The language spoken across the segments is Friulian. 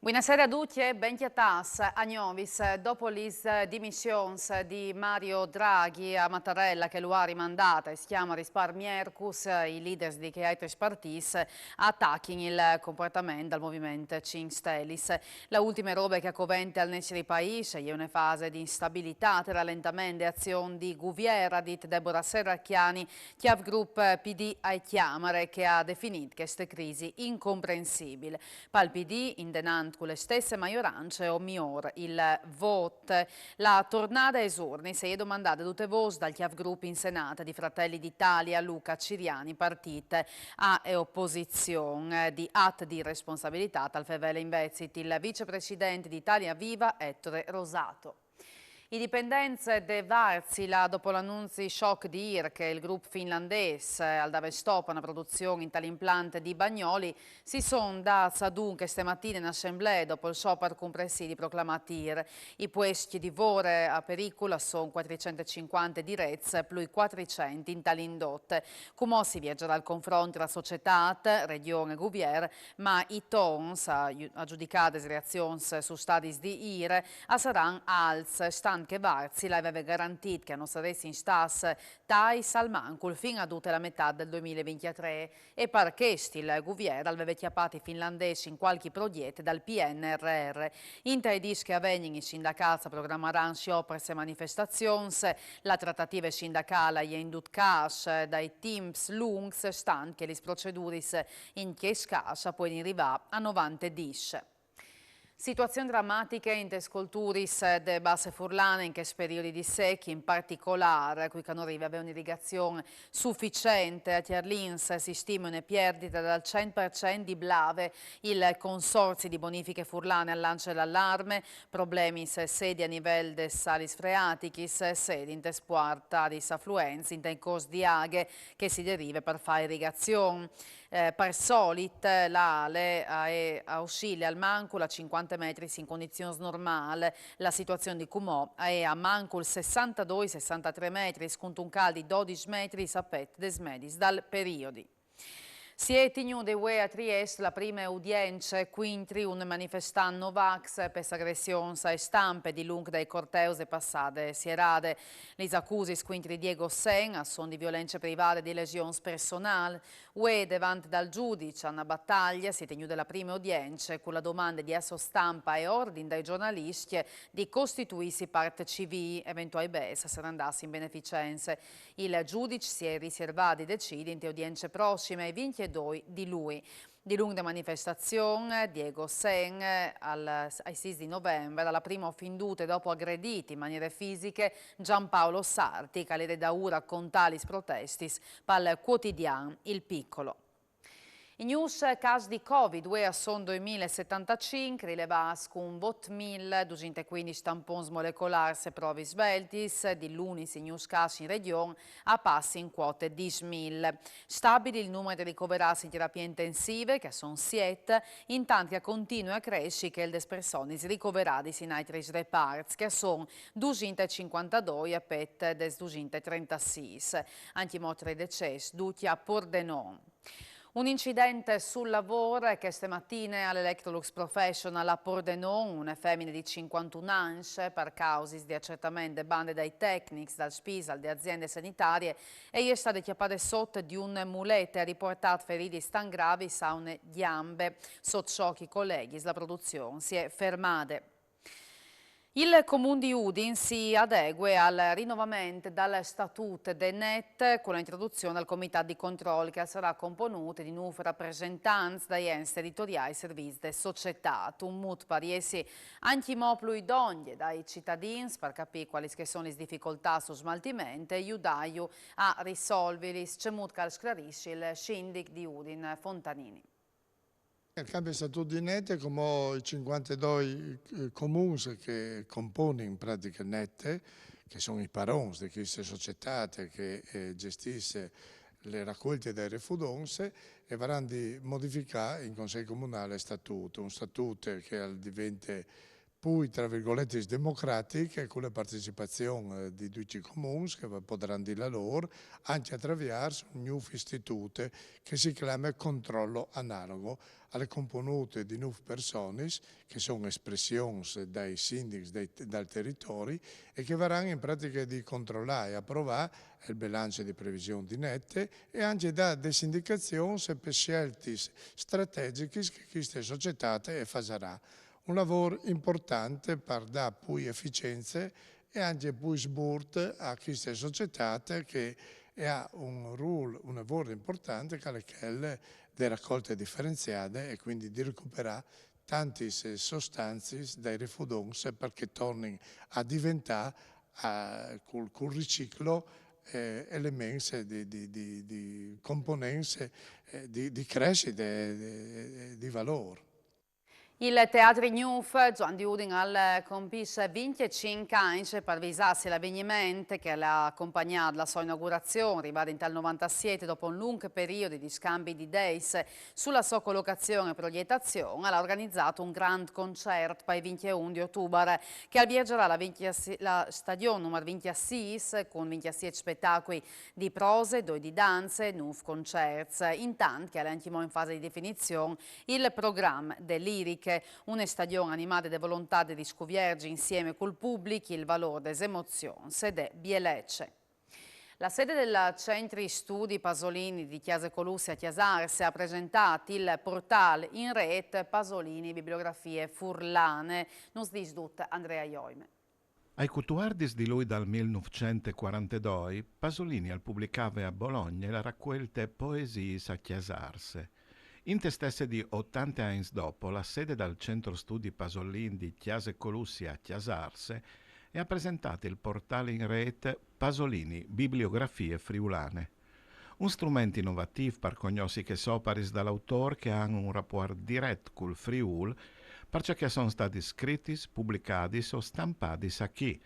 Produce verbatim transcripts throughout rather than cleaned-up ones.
Buonasera a tutti e ben cjatâts a Gnovis. Dopo lis dimissiuns di Mario Draghi a Mattarella, che lu à rimandât aes Cjamaris par miercus, i leaders di chei altris partîts a tachin il compuartament dal Moviment Cinc Stelis. La ultime robe che e covente al nestri paîs e je une fase di instabilitât e ralentament de azion di guvier, à dit Deborah Serracchiani, cjâf grup P D ae Cjamare, che e à definît cheste crisi incomprensibile. Pal P D, indenant cu le stesse maiorance o miôr il vôt. La tornade aes urnis e je domandade dute vôs dal cjâf grup in Senât di Fratelli d'Italia, Luca Ciriani, partît ae oposizion. Di at di responsabilitât al fevele invezit il vicepresident di Italia Viva, Ettore Rosato. I dipendents de Wärtsilä, dopo l'anunzi shock di îr che il grup finlandês al dave stop a une produzion intal implant di Bagnoli, si son dâts adun cheste matine in assemblee dopo il sciopar cumprensî di proclamât îr. I puescj di vore a pericul a son cuatricent e cincuante direts plui cuatricent intal indot. Cumò si viergerà il confront tra societât, regjon e guvier, ma i tons, a ju-, a judicâ des reazions sus stadis di îr, a saran alts, stant che Wärtsilä al veve garantît che a no saressin stâts tais almancul fin a dute la metât dal doi mil e vincjetrê, e par chest il guvier al veve cjapât i finlandês in cualchi progjet dal P N R R. Intai dîs che a vegnin i sindacâts a programaran sciopars e manifestazions. La tratative sindacâl e je in dut câs dai timps luncs, stant che lis proceduris in chest câs a puedin rivâ a novante dîs. Situazion dramatiche intes colturis de Basse Furlane in chest periodi di sec, in particolâr cui che no rive a vê une irigazion suficente. A Cjarlins si stime une pierdite dal cent par cent di blave. Il Consorzi di Bonifiche Furlane al lance l'alarme, problemis sedi a nivel des salis freatichis, sedi intes puartaris afluents intai cors di aghe che si derive par fâ irigazion. Eh, par solit, la ale a è a oscile almancul a cincuante metris in condizions normâl. La situazion di cumò a è a mancul sessantadoi sessantatrê metris, cuntun cal di dodis metris a pet des mediis dal periodi. Si è tignude vuê a Triest la prime udience cuintri un manifestant Novax pes agressions ae stampe dilunc dai corteus de passade sierade. Lis acusis cuintri Diego Sen a son di violence privade e di lesions personâl. Vuê, devant dal judiç Anna Battaglia, si è tignude la prime udience cu la domande di assò stampe e ordin dai jornaliscj di costituîsi part civî, eventuâi bêçs a saran dâts in beneficence. Il judiç si è risiervât di decidi inte udience prossime, il vincjedoi di Lui. Dilunc de manifestazion, Diego Sen, al, ai sîs di Novembar, a la prime ofindute dopo agredît in maniere fisiche Giampaolo Sarti, che al jere daûr a contâ lis protestis pal cuotidian Il Piccolo. I gnûfs câs di Covid vuê a son doi mil e setantacinc, rilevâts cun vot mil dusinte cuindis tampons molecolârs e provis sveltis. Di lunis i gnûfs câs in regjon a passin cuote dîs mil. Stabil il numar di ricoverâts in terapie intensive, che a son siet, intant che a continue a cressi chel des personis ricoveradis in altris reparts, che a son dusinte cincuantadoi a pet des dusinte trentasîs. Ancjemò trê decès ducj a Pordenon. Un incident sul lavôr cheste matine al Electrolux Professional a Pordenon. Une femine di cincuantun agns, par causis di acertament de bande dai tecnics dal spisul de aziende sanitarie, e je stade cjapade sot di un mulet e à ripuartât feridis tant gravis a une gjambe. Sot shoc i coleghis, la produzion si è fermade. Il Comun di Udin si adegue al rinovament dal statût de net cu la introduzion dal comitât di control, che al sarà componût di nûf rapresentants dai ents teritoriâi servîts de societât. Un mût par jessi ancjemò plui dongje dai citadins, par capî cualis che a son lis dificoltâts sul smaltiment e judâju a risolvilis, cemût che al sclarissi il sindic di Udin Fontanini. Il cambi statût di net, come i cincuantedoi, eh, comuns che componin in pratiche net, che a son i parons di cheste societât che, eh, gestìs la racolte dai refudons, e varan di modificâ in Consei Comunâl il statût, un statût che al devente pui, tra virgoletis, democratic, cu la participazion, eh, di ducj i comuns che podran dî la lôr, ancje a traviers un gnûf istitut che si clame controllo analogo. Al è componût di nûf personis che a son espressions dai sindics dai, dal teritori e che a varan in pratiche di controlâ e aprovâ il belanç di prevision di nette e ancje dâ des indicazions pe sieltis strategjichis che cheste societât e fasarà. Un lavôr impuartant par dâ plui eficience e ancje plui sburt a cheste societât che e à un rûl, un lavôr impuartant che al è chel de racolte diferenziade e cuindi di recuperâ tantis sostancis dai refudons par che a tornin a deventâ, eh, cul, cul riciclo, eh, elements di, di, di, di components, eh, di, di cresside, di, di valôr. Il Teatri Gnûf Zuan di Udin al compîs vincjecinc agns, par visâsi l'avegniment che al à compagnât la sô inaugurazion, rivade intal novantassiet, dopo un lunc periodi di scambi di ideis su la sô colocazion e proietazion, al à organizât un grant concert pai vincjeun di Otubar, che al viergjarà la vincjesi-, la stagjon numar vincjesîs, cun vincjesiet spetacui di prose, doi di danze, nûf concerts, intant che al è ancjemò in fase di definizion il program de liriche, une stagjon animade de volontât di discuvierzi insiemi cul public il valôr des emozions e de bielece. La sede dal Centri Studi Pasolini di Cjase Colussi a Cjasarse à presentât il portâl in rêt Pasolini Bibliografie Furlane. Nus dîs dut Andrea Joime. Ai cutuardis di lui dal mil nûfcent e cuarantedoi, Pasolini al publicave a Bologne la racuelte Poesiis a Cjasarse. Inte stesse di otante agns dopo, la sede dal Centro Studi Pasolin di Cjase Colussi a Cjasarse e à presentât il portâl in rêt Pasolini, Bibliografie friulane. Un strument inovatîf par cognossi chês oparis dal autôr che a àn un rapuart diret cul Friûl, parcè che a son stadis scritis, publicadis o stampadis achì,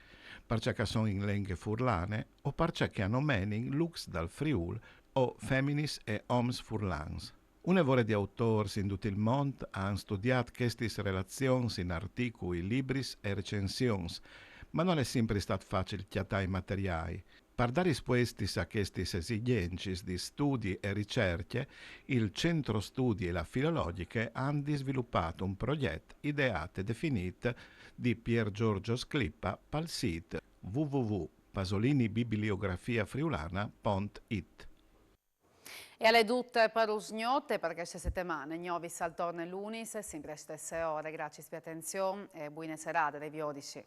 parcè che a son in lenghe furlane o parcè che a nomenin lûcs dal Friûl o feminis e oms furlans. Une vore di autôrs in dut il mont a àn studiât chestis relazions in articui, libris e recensions, ma nol è simpri stât facil cjatâ i materiâi. Par dâ rispuestis a chestis esigjencis di studi e ricercje, il Centro Studi e la Filologjiche a àn disvilupât un progjet ideât e definît di Pier Giorgio Sclippa pal sît www.pasolinibibliografiafriulana.it. E al è dut par usgnot e par cheste setemane. Gnovis al torne lunis, simpri a stesse ore. Graciis pe atenzion e buine serade, a riviodisi.